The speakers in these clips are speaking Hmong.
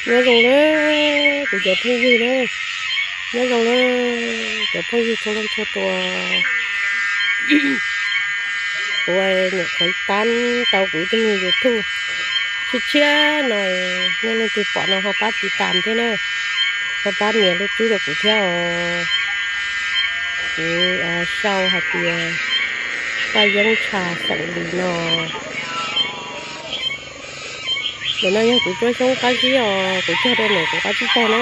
Nyob zoo na, kuv cov phooj ywg na, nyob zoo na, cov phooj ywg txhua leej txhua tus uas nyuam qhuav tab tau kuv ib tug me YouTube tshiab tshiab no, nej leej twg pom no ho pab tiv tam thiab na, ho pab nias lub tswb rau kuv thiab os. Kuv sau hais tias Paj Yeeb Tsha xeem Lis no. Ntawm no yog kuv tsuab xyoob qab zib os, kuv cog rau ntawm kuv qab tsib taug na.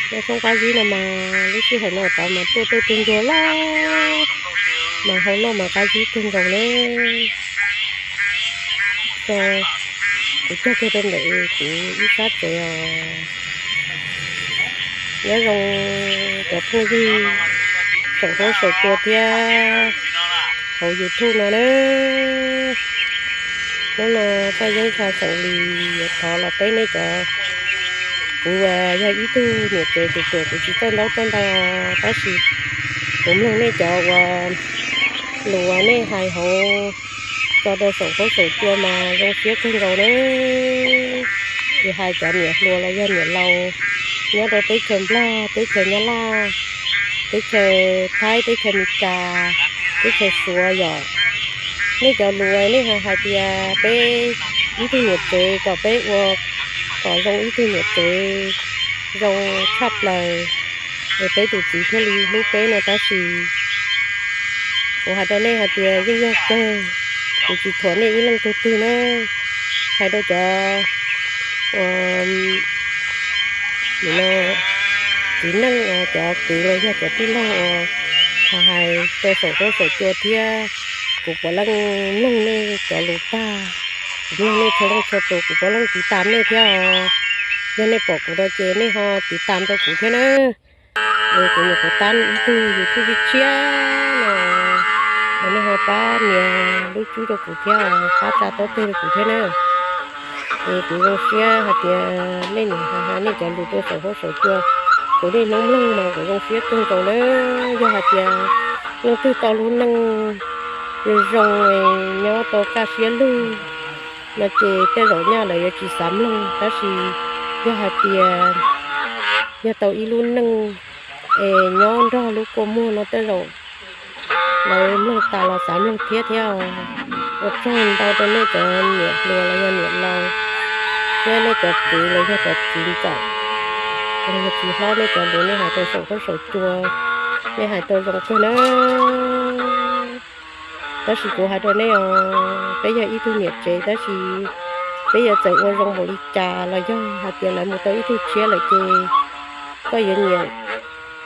Tsuab xyoob qab zib no mas lub sij hawm no tod mas tuaj tej tug ntsuag loj mas hau loj mas qab zib kawg nkaus na. Kuv cog kiag rau ntawm kuv ib sab tsev os. Nyob zoo cov phooj ywg saum huab saum cua thiab hauv YouTube no na. Hnub no Paj Yeeb Tsha xeem Lis yuav thov los teb nej cov, kuv yog ib tug niam tsev tus ruam, kuv tsis txawj ntaub txawj ntawv os, tab sis kuv mloog nej cov uas lus uas nej hais hauv tso rau saum huab saum cua mas zoo siab kawg nkaus na. Tsis hais cov niam hluas los yog niam laus nyob rau teb chaws Nplog, teb chaws Nyab Laj, teb chaws Thaib, teb chaws Amelikas, teb chaws Suav yom. Nej cov lus nej hais hais tias peb ib tug niam tsev kom peb ua kom zoo ib tug niam tsev zoo tshaj plaws, es peb tus txiv thiaj li hlub peb no tab sis kuv hais rau nej hais tias yeej yog kawg, kuv tsis thuam nej ib leej tug twg na. Hais rau cov uas txiv neej, cov kwv los yog cov tij laug uas hais rau saum huab saum cua thiab, kuv puav leej mloog nej cov lus tag, kuv mloog nej txhua leej txhua tus, kuv puav leej tiv tam nej thiab os. Yog nej pom kuv no ces nej ho tiv tam rau kuv thiab na. Es kuv nyuam qhuav tab ib tug YouTube tshiab tshiab no, es nej ho pab nias lub tswb rau kuv thiab, pab tsa taub teg rau kuv thiab na. Es kuv zoo siab hais tias nej niam hais hais nej cov lus rau saum huab saum cua, kuv niaj hnub mloog mas kuv zoo siab kawg nkaus na. Yog hais tias leej twg tau lub neej zoo zoo, nyob tau kaj siab lug no ces tej zaum nyaj lawv yuav tsis xav mloog, tab sis yog hais tias yog tau ib lub neej es nyob nrog lub kua muag no tej zaum lawv mloog tas los xav mloog thiab thiab. Ua tsaug ntau rau nej cov niam hluas los yog niam laus, thiab nej cov kwv los yog cov txiv ntxawm los yog txiv hlob, nej cov lus nej hais rau saum huab saum cua, nej hais tau zoo kawg na. Tab sis kuv hais rau nej os, peb yog ib tug niam tsev tab sis peb yuav txawm ua zoo npaum li cas los yog hais tias lawv mus tau ib tug tshiab lawm ces koj yuav nyiam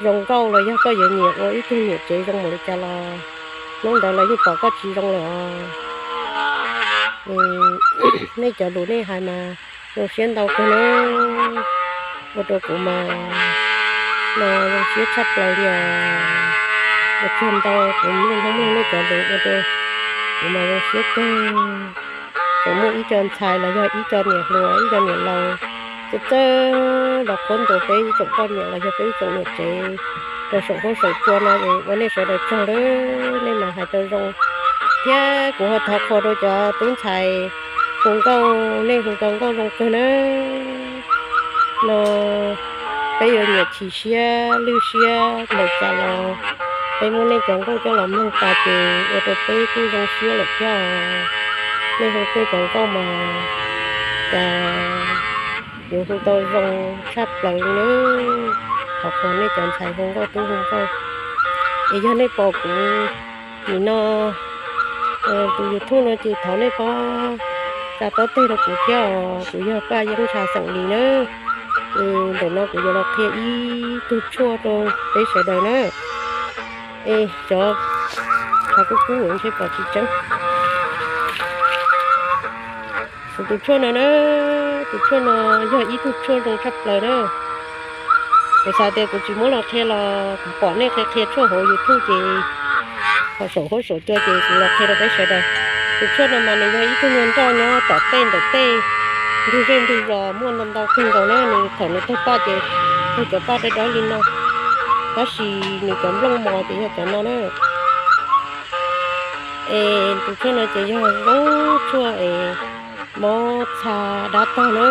zoo nkauj los yog koj yuav nyiam ua ib tug niam tsev zoo npaum li cas los hnub ntawd lawv yeej pom koj tsis zoo lawm os. Nej cov lus nej hais mas zoo siab ntau kawg na, ua rau kuv mas no zoo siab tshaj plaws li os. Ua tsaug ntau, kuv niaj hnub mloog nej cov lus ua rau kuv mas zoo siab kawg. Tseem muaj ib co ntxhais los yog ib co niam hluas ib co niam laus txawj txawj los qhuab ntuas peb ib tsoom poj niam los yog peb ib tsoom niam tsev rau saum huab saum cua no es ua nej sawv daws tsaug lawm, nej mas hais tau zoo. Thiab kuv ho thov qhuas rau cov tub ntxhais hu nkauj, nej hu tau nkauj zoo kawg na. No peb yuav nyiam chim siab lwj siab npaum cas los peb muab nej cov nkauj coj los mloog tas ces ua rau peb kuj zoo siab lawm thiab os. Nej hu tej cov nkauj mas cas yuav hu tau zoo tshaj plaws li na. Thov qhuas nej cov ntxhais hu nkauj tub hu nkauj. Es yog nej pom kuv nim no tus YouTube no ces thov nej pab tsa taub teg rau kuv thiab os. Kuv yog Paj Yeeb Ntsha xeem Lis na. Ntawm no kuv yuav los qhia ib tug tshuaj rau peb sawv daws na. Es cov qhov kub kub ntshe pom tsis tseeb. Kuv tus tshuaj no na, tus tshuaj no yog ib tug tshuaj zoo tshaj plaws na. Kuv xav tias kuv tsis muab los qhia los kuv pom nej qhia qhia tshuaj hauv YouTube ces ho saum huab saum cua ces kuv los qhia rau peb sawv daws. Tus tshuaj no mas nws yog ib tug nyuag nroj nyob tom tej ntawm tej ntug zej ntug zos muaj ntau ntau kawg nkaus na. Nws thaum nws tawg paj ces tawg cov paj dawb dawb li no, tab sis nws cov nplooj mos ces yog cov no na. Es tus tshuaj no ces yog zoo tshuaj es mob txha dab tog na.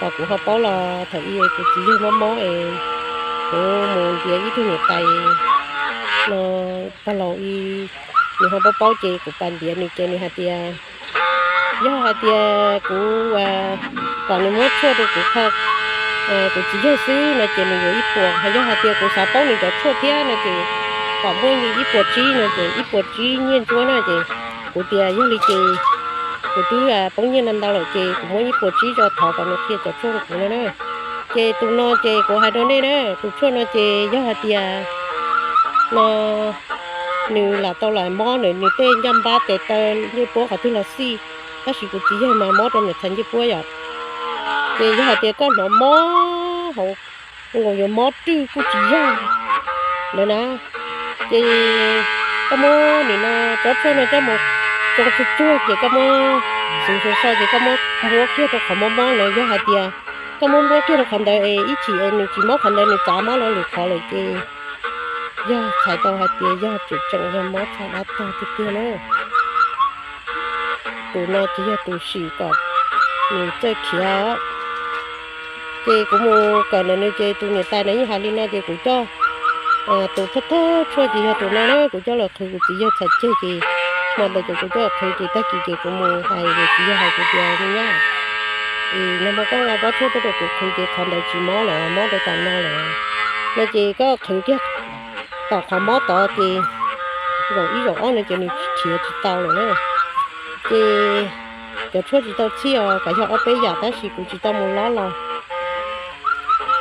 Kom kuv ho paub los thaum ub kuv txiv yawg mob mob es kuv mus ntiav ib tug niam tais no pog laus ib, nws ho paub paub ces kuv pab ntiav nws ces nws hais tias yog hais tias kuv kom nws muab tshuaj rau kuv kho kuv txiv yawg xwb no ces nws yuav ib puas, ho yog hais tias kuv xav paub nws cov tshuaj thiab no ces kom muab ib puas tsib no ces ib puas tsib nyiaj ntsuab na ces kuv tias yog li ces kuv twb poob nyiaj no ntau lawm ces kuv muab ib puas tsib tso thov kom nws qhia cov tshuaj rau kuv no na. Ces tus no ces kuv hais rau nej na, tus tshuaj no ces yog hais tias no nws lam tau lam mob nws, nws tej ncaj npab tes taw ncej puab qhov twg los xij, tab sis kuv txiv yawg mas mob rau niam txhais ncej puab yom. Ces yog hais tias koj hnov mob hauv nkaus yuav mob rwj kuj tsis yog lawm na, ces koj muab nim no tsob tshuaj no coj mus tsoo tsuag tsuag ces koj muab xwv xyuas so ces koj muab npuab kiag rau qhov mob mob lawm. Yog hais tias koj muab npuab kiag rau qhov ntawd es ib chim es nws tsis mob qhov ntawd nws txav mob lawv lwm qhov lawm ces yog txhais tau hais tias yog tseem tseem yog mob txhais dab tog tiag tiag na. Tus no ces yog tus sim kom nws txawj khiav. Ces kuv mus kawm ntawm nws ces tus niam tais na yeej hais li no ces kuv coj tus thawj thawj tshuaj ces yog tus no na, kuv coj los qhwv kuv txiv yawg txhais ceg ces hmo ntawd ces kuv coj los qhwv ces tag kis ces kuv mus hais kuv txiv yawg hais kuv tias me nyab, es nag hmo koj nqa pob tshuaj tuaj rau kuv qhwv ces qhov ntawd tsis mob lawm, mob rau tom no lawm no ces koj qhwv kiag tom qhov mob tod ces zaum ib zaum ob no ces nws khiav tsis tau lawm na. Ces cov tshuaj tsis tau txhij os, kav yog ob peb yam tab sis kuv tsis tau mus lob los,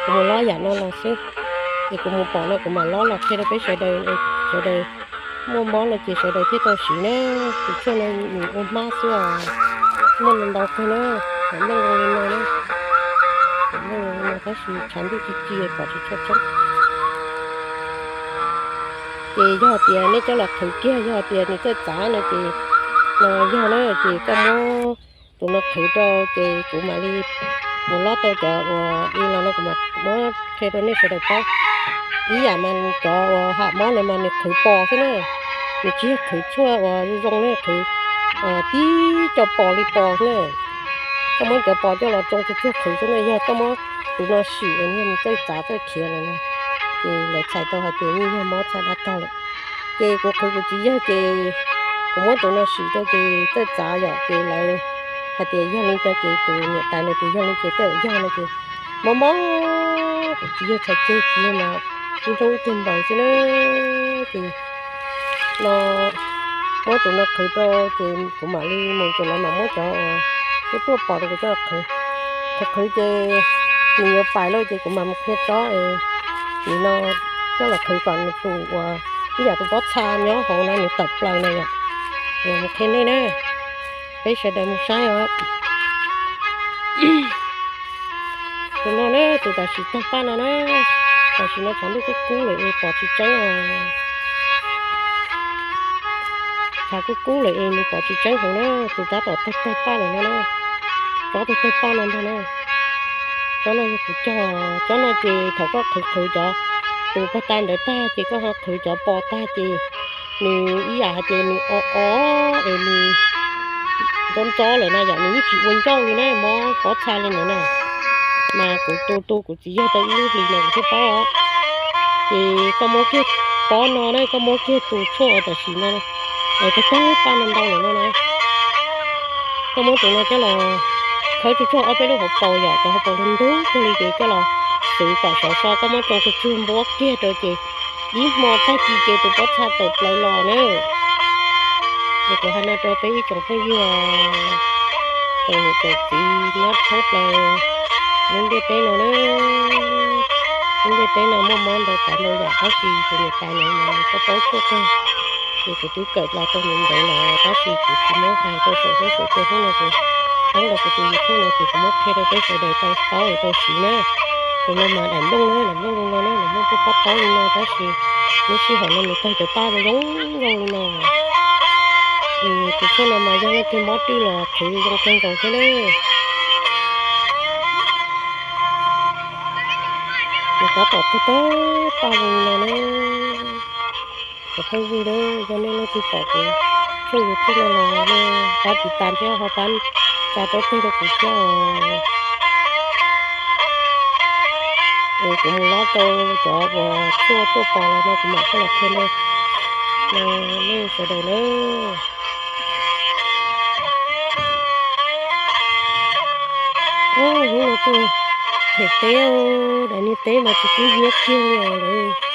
kuv mus lob yam no los xwb. Es kuv mus pom no kuv mam lob los qhia rau peb sawv daws, sawv daws muaj mob no ces sawv daws thiaj tau siv na. Tus tshuaj no nws ua hmab xwb os, muaj ntau kawg na, mam mloog zoo li no na. Mam mloog zoo li no tab sis tshav ntuj ci ci pom tsis tshua tseeb. Ces yog tias nej coj los qhwv kiag, yog tias nws txawj txav no ces no yog na, ces koj muab tus no qhwv rau ces kuv mam li mus lob tau cov uas li los no kuv mam muab qhia rau nej sawv daws paub. Ib yam mas cov uas ham mob no mas nws qhwv pos xwb na, nws tsis yog qhwv tshuaj uas zoo zoo na, qhwv tib co pos li pos xwb na. Koj muab cov pos coj los tsoo tsuag tsuag qhwv xwb na, yog koj muab tus no sim es nws txawj txav txawj khiav lawm na, ces lawv txhais tau hais tias yeej yog mob txhais dab tog lawm. Ces kuv qhwv kuv txiv yawg ces kuv muab tus no sim rau ces txawj txav yom, ces lawv hais tias yog li no ces tus niam tais no ces yog li ces tej zaum yog no ces mob mob kuv txiv yawg txhais ceg txiv yawg mas ib hnub ib tug npaws xwb na. Ces no muab tus no qhwv rau ces kuv mam li mus ces lawv mam muab cov uas tuaj tuaj pos rau kuv coj los qhwv. Qhwv qhwv ces nws yuav pais lawm ces kuv mam mus qhia tsob es nim no coj los qhwv kom nws tus uas ib yam tus pob txha nyob hauv no nws tawm plaws na yom. Kuv mus qhia nej na, peb sawv daws mus saib os. Tus no na, tus tam sim tag paj no na, tam sim no tshav ntuj kub kub lawm es pom tsis tseeb os. Tshav kub kub lawm es nws pom tsis tseeb heev na, tus tab tom tawg tawg paj lawm no na, tsob tawg tawg paj no ntag na. Tsob no yog kuv cog, tsob no ces thaum koj qhwv qhwv cov tus pog tas ntawd tag ces koj ho qhwv cov pos tag ces nws ib yam hais tias nws o o es nws ntxob ntxob lawm na yom, nws yeej tsis ua ncauj li na, mob pob txha li ntawd na. Mas kuv tu tu kuv txiv yawg tau ib lub hlis no kuv thiaj paub os. Ces koj muab kiag pob no na, koj muab kiag tus tshuaj uas tam sim no tawg tawg paj no ntau lawm no na, koj muab tus no coj los khawb tsuag tsuag ob peb lub hauv paus yom, cov hauv paus ntug ntug kawg li ces coj los xwv kom sov so, koj muab tsoo tsuag tsuag npuab kiag rau ces ib hmo tag kis ces tus pob txha tawm plaws los na. Ces kuv hais no rau peb ib tsoom phooj ywg, tsoom niam tsoom txiv nyob thoob plaws lub ntiaj teb no na. Lub ntiaj teb no muaj mob ntau tsav ntau yam tab sis tus niam tais no mas nws paub paub tshuaj kawg. Ces kuv twb kawm los tau ntev ntev los tab sis kuv tsis muab hais rau saum huab saum cua hnub no ces, hnub no kuv tus YouTube no ces kuv muab qhia rau peb sawv daws tau paub tau siv na. Tus no mas daim nplooj na, daim nplooj li no na, daim nplooj pob pob taub li no tab sis lub sij hawm no nws tawg cov paj zoo zoo li no. Es tus tshuaj no mas yog leej twg mob rwj los qhwv zoo kawg nkaus thiab na. Nws tab tom tawg tawg paj zoo li no na. Cov phooj ywg na, yog nej leej twg pom kuv tshooj YouTube no los nej pab tiv tas thiab ho pab tsa rau teg rau kuv thiab os. Es kuv mus lob rau cov uas tuaj tuaj pom los no kuv mam coj los qhia nej sawv daws nawb. Hnub no tuaj them teb, daim niag teb mas tsis kub hnyiab kiag li os lawm.